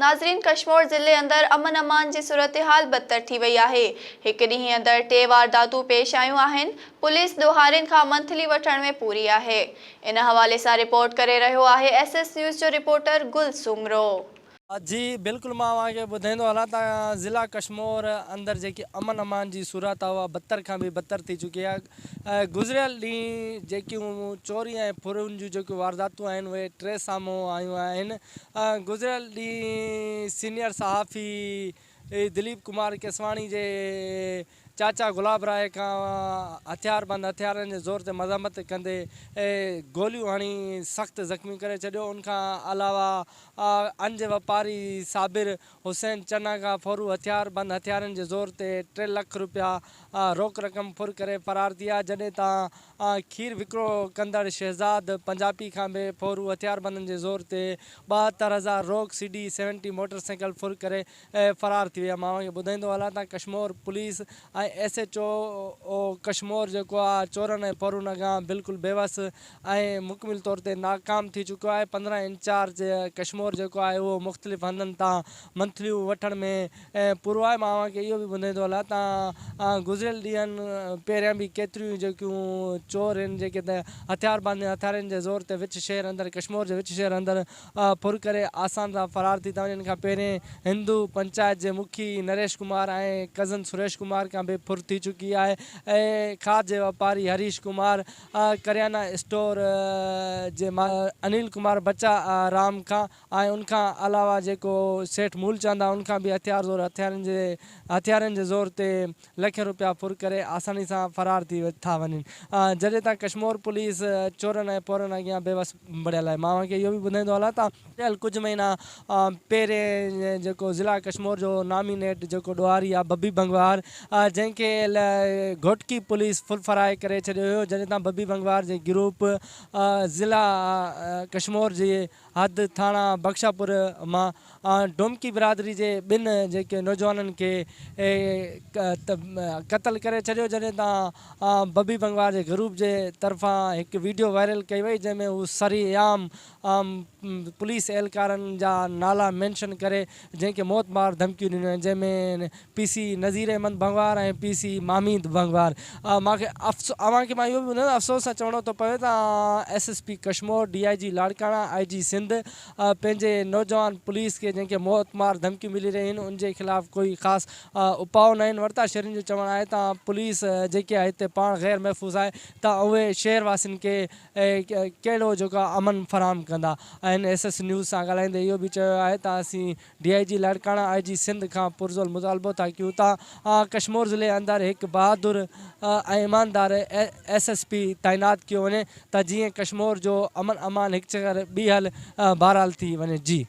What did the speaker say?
ناظرين ڪشمور ضلعي اندر امن امان جي صورتحال بدتر ٿي وئي آهي، هڪ ڏينهن اندر ٽي وارداتون پيش آيون آهن، پوليس ڏوهارين کان منٿلي وٺڻ ۾ پوري آهي. ان حوالي سان رپورٽ ڪري رهيو آهي ايس ايس نيوز جو رپورٽر گل سومرو. جي بلڪل مان اوهان کي ٻڌائيندو هلان ته ضلع ڪشمور اندر جيڪي امن امان جي صورت آهي اها بدتر کان به بدتر ٿي چڪي آهي گذريل ڏينهن جيڪيون چوري ۽ ڦرن جون جيڪيون وارداتون آهن اهي ٽي سامهون آيون آهن گذريل ڏينهن سينيئر صحافي دليپ ڪمار ڪيسواڻي جي چاچا گلاب راء کان هٿياربند هٿيارن جي زور تي مزاحمت ڪندي گوليون هڻي سخت زخمي ڪري ڇڏيو ان کان علاوه ان جي واپاري صابر حسين چنا کان ڦورو هٿياربند هٿيارن جي زور تي ٽي لک روپيا روڪ رقم ڦر ڪري فرار ٿي ويا جڏهن ته کير وڪرو ڪندڙ شهزاد پنجابي کان به ڦورو هٿياربندن جي زور تي 72 هزار روڪ C D seventy motor cycle ڦر ڪري فرار ٿي ويا مان اوهان کي ٻڌائيندو هلان ته Kashmore police ۽ S H O Kashmore جيڪو آهي چورن ۽ ڦورن اڳيان بلڪل بيوس ۽ مڪمل طور تي ناڪام ٿي چڪو آهي 15 انچارج ڪشمور جيڪو آهي اهو مختلف هنڌن تان منٿليون وٺڻ ۾ پورو آهي مان اوهان کي اهو به ٻڌائيندو هلان ته گذريل ڏينهن پهريان به ڪيتريون جيڪيون چور آهن جيڪي ته هٿياربند هٿيارن جي زور تي وچ شهر اندر ڪشمور جي وچ شهر اندر ڦر ڪري آسان سان فرار ٿي ٿا وڃن. ان کان پهرين هندو پنچائت جي مکي نريش ڪمار ۽ ڪزن سريش ڪمار کان به ڦر ٿي چڪي آهي ۽ کاڌ جي واپاري هريش ڪمار، ڪريانا اسٽور جي مالڪ انيل ڪمار بچا رام کان ۽ ان کان علاوه جيڪو سيٺ مولچند آهي ان کان به هٿيار زور هٿيارن جي هٿيارن جي زور تي لکين روپيا ڦر ڪري آساني سان فرار ٿي ٿا وڃن جڏهن ته ڪشمور پوليس چورن ۽ ڦورن اڳيان بيوس بڻيل آهي مان اوهان کي اهو به ٻڌائيندو هلان ته گذريل ڪجهه مهينا پهرين جيڪو ضلع ڪشمور جو نامينيٽ جيڪو ڏوهاري آهي ببي بنگوار جنهن کي گهوٽڪي پوليس فل فرائي ڪري ڇڏيو هيو جڏهن ته ببي بنگوار جي گروپ ضلع ڪشمور جي حد ٿاڻا بخشاپور مان ڊومڪي برادري جي ٻن جيڪي نوجوانن کي قتل ڪري ڇڏيو جڏهن ته ببي بنگوار جي گروپ جي طرفان هڪ ويڊيو وائرل ڪئي وئي جنهن ۾ هو سري عام پوليس اهلڪارن جا نالا مينشن ڪري جنهن کي موت مار ڌمڪيون ڏنيون آهن جنهن ۾ P C Nazir Ahmed Bhangwar ۽ P C Mahmid Bhangwar مان کي اوهان کي مان اهو به ٻڌايان افسوس سان چوڻو ٿو پوي ته S S P Kashmore D I G Larkana I G Sindh پنهنجي نوجوان پوليس کي جنهن کي موت مار ڌمڪيون ملي رهيون آهن ان جي خلاف ڪوئي خاص اپاء ناهن ورتا شهرين جو چوڻ آهي ته پوليس جيڪي آهي هتي پاڻ غير محفوظ آهي ته اهي شهر واسين کي ڪهڙو جيڪو امن فراهم ڪندا آهن ايس ايس نيوز سان ڳالهائيندي اهو به چيو آهي ته اسين D I G Larkana I G Sindh کان پرزور مطالبو ٿا ڪيون ته ڪشمور ضلعي اندر هڪ بهادر ۽ ايماندار ايس ايس پي تعينات ڪيو وڃي ته جيئن ڪشمور جو امن امان هڪ چڪر ٻيهر بحال ٿي وڃي جي.